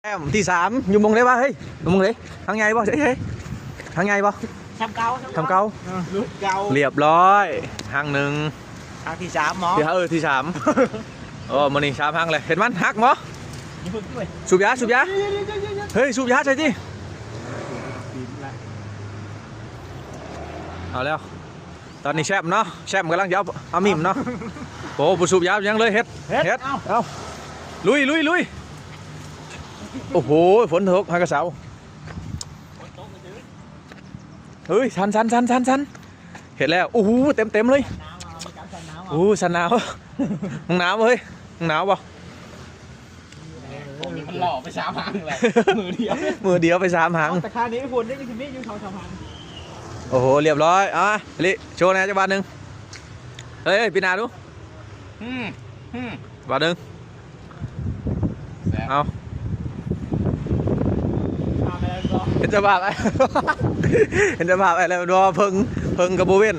ແຕ້ມທີສາມ ຢູ່ໝ່ອງໃດວະເຮີ້ຍ? ຢູ່ໝ່ອງໃດ? ຫາງໃຫຍ່ບໍ່? ເຮີ້ຍ ຫາງໃຫຍ່ບໍ່? ຊຳເກົ່າ ຊຳເກົ່າ ເອີ ລຸດເກົ່າ ລຽບຮ້ອຍ ຫາງໜຶ່ງ ຫາງທີສາມບໍ? ເອີ ທີສາມ ໂອ້ ມື້ນີ້ສາມຫາງເລີຍ ເຫັນມັນຫັກບໍ່? ສູບຢາ ສູບຢາ ເຮີ້ຍ ສູບຢາໃສ່ຕິ ເອົາແລ້ວ. ຕອນນີ້ແຊມເນາະ ແຊມກຳລັງຈະເອົາ ເອົາມີມເນາະ ໂອ້ ບໍ່ສູບຢາຫຍັງເລີຍ ເຮັດ ເຮັດ ເຮັດ ເອົາ ເອົາ ລຸຍ ລຸຍ ລຸຍ ໂອ້ໂຫ ຝົນຕົກຫາກະເຊົາ ເຮີ້ຍ ສັ່ນ ສັ່ນ ສັ່ນ ສັ່ນ ເຮັດແລ້ວ ໂອ້ໂຫ ເຕັມໆເລີຍ ໂອ້ ສັ່ນໜາວ ມັນໜາວເຮີ້ຍ ມັນໜາວບໍ່? ໂອ້ ນີ້ມັນຫຼໍ່ໄປສາມຫາງແລ້ວ ມືດຽວ ມືດຽວໄປສາມຫາງ ແຕ່ຄານີ້ຄົນໄດ້ຊິມີຢູ່ສອງສາມຫາງ ໂອ້ໂຫ ລຽບຮ້ອຍ ອ່າ ລິ ໂຊແດ່ຈັກບາດໜຶ່ງ ເຮີ້ຍ ເຮີ້ຍ ປີດໜ້າດູ ອືມ ອືມ ບາດໜຶ່ງ ແຊບ ເອົາ ເຫັນສະພາບ ເຫັນສະພາບໄອ້ແລ້ວ ເພິ່ງ ເພິ່ງກໍບໍ່ເວັ້ນ.